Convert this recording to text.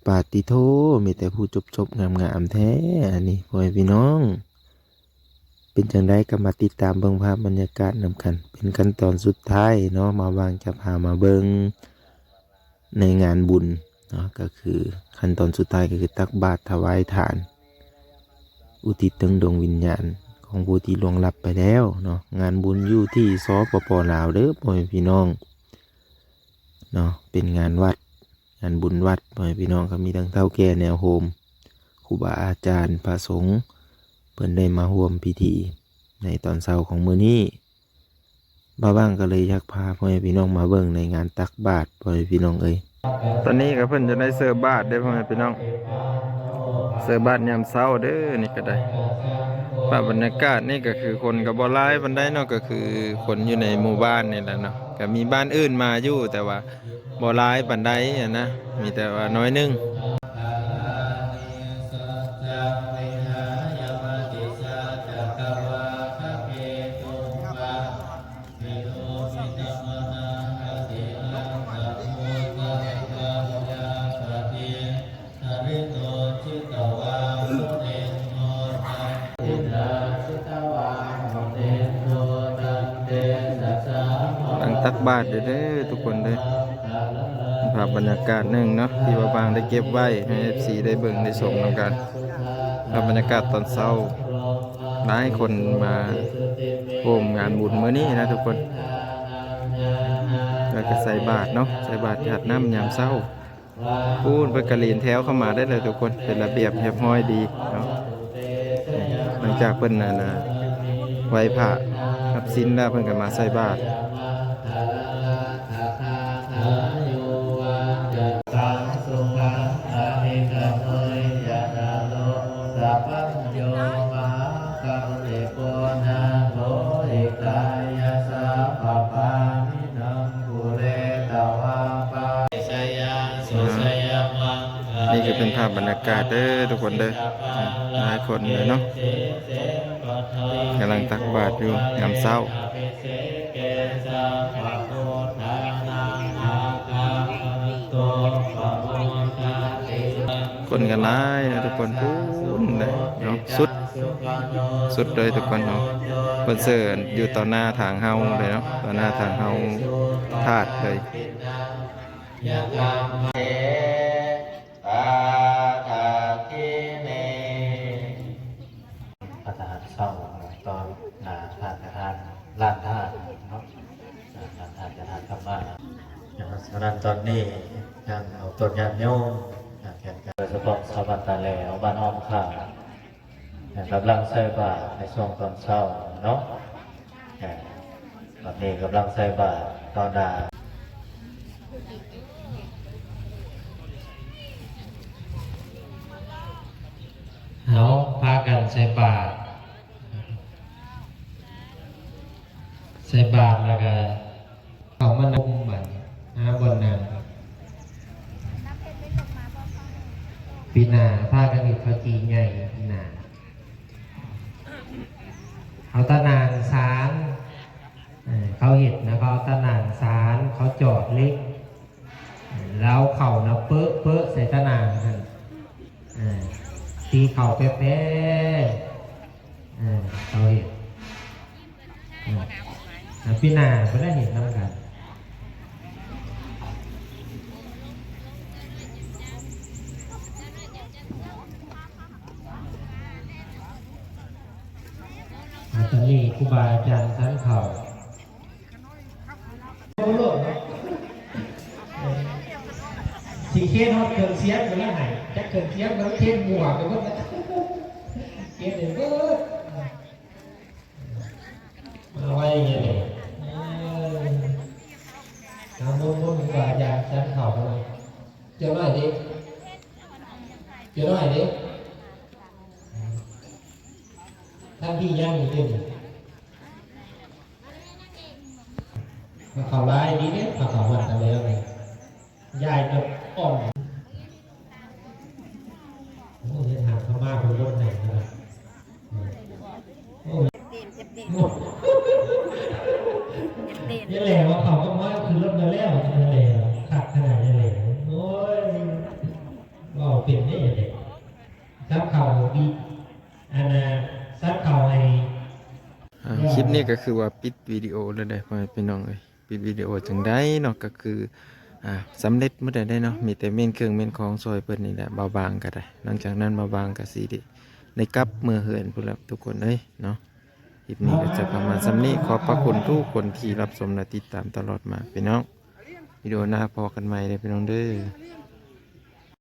ປາດຕິໂທ ມີແຕ່ຜູ້ຈົບໆງາມໆແທ້ ອັນນີ້ພໍ່ແມ່ພີ່ນ້ອງ. ເປັນຈັ່ງໃດກໍມາຕິດຕາມເບິ່ງພາບບັນຍາກາດນຳກັນ ເປັນຂັ້ນຕອນສຸດທ້າຍເນາະ ມາຫວ່າງຈະພາມາເບິ່ງໃນງານບຸນເນາະ ກໍຄືຂັ້ນຕອນສຸດທ້າຍກໍຄືຕັກບາດຖວາຍທານ ອຸທິດເຖິງດວງວິນຍານຂອງຜູ້ທີ່ລ່ວງລັບໄປແລ້ວເນາະ. ງານບຸນຢູ່ທີ່ ສປປ ລາວ ເດີພໍ່ແມ່ພີ່ນ້ອງເນາະ ເປັນງານວັດ ງານບຸນວັດ ພໍ່ແມ່ພີ່ນ້ອງ ກໍມີທັງເຖົ້າແກ່ແນວໂຮມ ຄູບາອາຈານ ພະສົງ ເພິ່ນໄດ້ມາຮ່ວມພິທີໃນຕອນເຊົ້າຂອງມື້ນີ້. ບ່າວຫວ່າງກໍເລີຍຢາກພາພໍ່ແມ່ພີ່ນ້ອງມາເບິ່ງໃນງານຕັກບາດ ພໍ່ແມ່ພີ່ນ້ອງເອີຍ. ຕອນນີ້ກໍເພິ່ນຈະໄດ້ເສີບາດເດີພໍ່ແມ່ພີ່ນ້ອງ ເສີບາດຍາມເຊົ້າເດີ. ນີ້ກໍໄດ້ ພາບບັນຍາກາດນີ້ກໍຄືຄົນກໍບໍ່ຫຼາຍປານໃດເນາະ ກໍຄືຄົນຢູ່ໃນໝູ່ບ້ານນີ້ແຫຼະເນາະ ກໍມີບ້ານອື່ນມາຢູ່ ແຕ່ວ່າ ບໍ່ຫຼາຍປານໃດຫັ້ນນະ ມີແຕ່ວ່າໜ້ອຍໜຶ່ງ. ກຳລັງຕັກບາດຢູ່ເດີທຸກຄົນເດີ. ເປັນພາບບັນຍາກາດໜຶ່ງເນາະ ທີ່ບ່າວຫວ່າງໄດ້ເກັບໄວ້ໃຫ້ເອັຟຊີໄດ້ເບິ່ງໄດ້ຊົມນຳກັນ. ພາບບັນຍາກາດຕອນເຊົ້າ ຫຼາຍຄົນມາຮ່ວມງານບຸນມື້ນີ້ນະທຸກຄົນ. ແລ້ວກໍໃສ່ບາດເນາະ ໃສ່ບາດທາດນ້ຳຍາມເຊົ້າ. ປູ້ນ ເພິ່ນກໍເລນແຖວເຂົ້າມາໄດ້ເລີຍທຸກຄົນ ເປັນລະບຽບຮຽບຮ້ອຍດີເນາະ. ນີ້ ຫຼັງຈາກເພິ່ນ ອັນນ່າ ໄຫວ້ພະ ຮັບສິນແລ້ວ ເພິ່ນກໍມາໃສ່ບາດ. ນີ້ກໍເປັນພາບບັນຍາກາດເດີທຸກຄົນເດີ ຫຼາຍຄົນເລີຍເນາະ ກຳລັງຕັກບາດຢູ່ຍາມເຊົ້າ. ຄົນກໍຫຼາຍເນາະທຸກຄົນ ພຸ້ນເດ້ເນາະ ສຸດ ສຸດເລີຍທຸກຄົນເນາະ. ເພິ່ນເຊີນຢູ່ຕໍ່ໜ້າທາງເຮົາເລີຍເນາະ ຕໍ່ໜ້າທາງເຮົາທາດເລີຍ. ພະທາດເຊົ້າ ຕໍ່ໜ້າພະທາດ ລານທາດເນາະ ລານທາດຈະທາດກຳມາ. ສະນັ້ນຕອນນີ້ ທາງອອກຕົນຍາດໂຍມ ແຂກ ໂດຍສະເພາະຊາວບ້ານຕາແຫຼວ ບ້ານອ້ອມຂ້າ ກຳລັງໃສ່ບາດໃນຊ່ວງຕອນເຊົ້າເນາະ. ບັດນີ້ກຳລັງໃສ່ບາດຕໍ່ໜ້າ ເຮົາພາກັນໃສ່ບາດ ໃສ່ບາດແລ້ວກໍເຂົ້າມານັ່ງ ບັດນີ້ຫາບ່ອນນັ່ງ. ປີໜ້າພາກັນເຮັດເຂົ້າຈີ່ໃຫຍ່ ປີໜ້າ ເອົາຕາໜ່າງສານ ເອີ ເຂົາເຮັດນະ ເຂົາເອົາຕາໜ່າງສານ ເຂົາຈອກເຫຼັກ ແລ້ວເອົາເຂົ້ານະເປິະໆໃສ່ຕາໜ່າງຫັ້ນ ເອີ ຕີເຂົ້າແປະໆ ເອີ ເຂົາເຮັດ ເອີ ແລ້ວປີໜ້າເພິ່ນໄດ້ເຮັດນຳກັນ. ອາ ຕອນນີ້ຄູບາອາຈານສັນເຂົ້າ ໂອ້ໂລດເນາະ ຊິເຄນຮອດເຄື່ອງສຽງກໍລະໃຫ້ ຈັກເຄື່ອງສຽງກໍເຄນໝວກໄປໝົດແລ້ວ ເຄນໄປເບິດ. ມາໄວແທ້ ເອີ ເອົາ ມົນໆ ຄູບາອາຈານສັນເຂົ້າ ເຈົ້ານ້ອຍເດ້ ເຈົ້ານ້ອຍເດ້. ທາງພີ້ຍັງຢູ່ຕິ ມາເຂົ້າຫຼາຍດີເດ້ ມາເຂົ້າວັດຕາແຫຼວນີ້ ຢາຍແບບອ່ອນ. ໂອ້ ເຮັດຫາງເຂົ້າມາເພິ່ນລົດໃຫ້ນະ ໂອ້ ເຕັມໆ ໂອ້ ເຕັມໆ ນີ້ແຫຼະວ່າເຂົ້າກັບມາຄືລົດມາແລ້ວ ນີ້ແຫຼະ ຄັກຂະໜາດນີ້ແຫຼະ ໂອ້ຍ. ປັນໄດ້ຈັ່ງໃດ ສັບເຂົ້າອີກ ອັນນ່າ ສັບເຂົ້າໃຫ້ ອ່າ ຄລິບນີ້ກໍຄືວ່າປິດວິດີໂອແລ້ວເດ້ ພໍ່ແມ່ພີ່ນ້ອງເອີຍ. ປິດວິດີໂອຈັ່ງໃດເນາະ ກໍຄື ອ່າ ສຳເລັດໝົດແລ້ວເດ້ເນາະ. ມີແຕ່ເມັ້ນເຄື່ອງເມັ້ນຂອງຊ່ອຍເພິ່ນນີ້ແຫຼະ ບ່າວບາງກໍໄດ້. ຫຼັງຈາກນັ້ນບ່າວບາງກໍຊິໄດ້ ໄດ້ກັບເມືອເຮືອນພຸ້ນແຫຼະ ທຸກຄົນເອີຍເນາະ. ຄລິບນີ້ກໍຈະປະມານສ່ຳນີ້. ຂອບພະຄຸນທຸກຄົນທີ່ຮັບຊົມ ແລະ ຕິດຕາມຕະຫຼອດມາ ພີ່ນ້ອງ. ວິດີໂອໜ້າພໍ້ກັນໃໝ່ເດີ ພີ່ນ້ອງເດີ.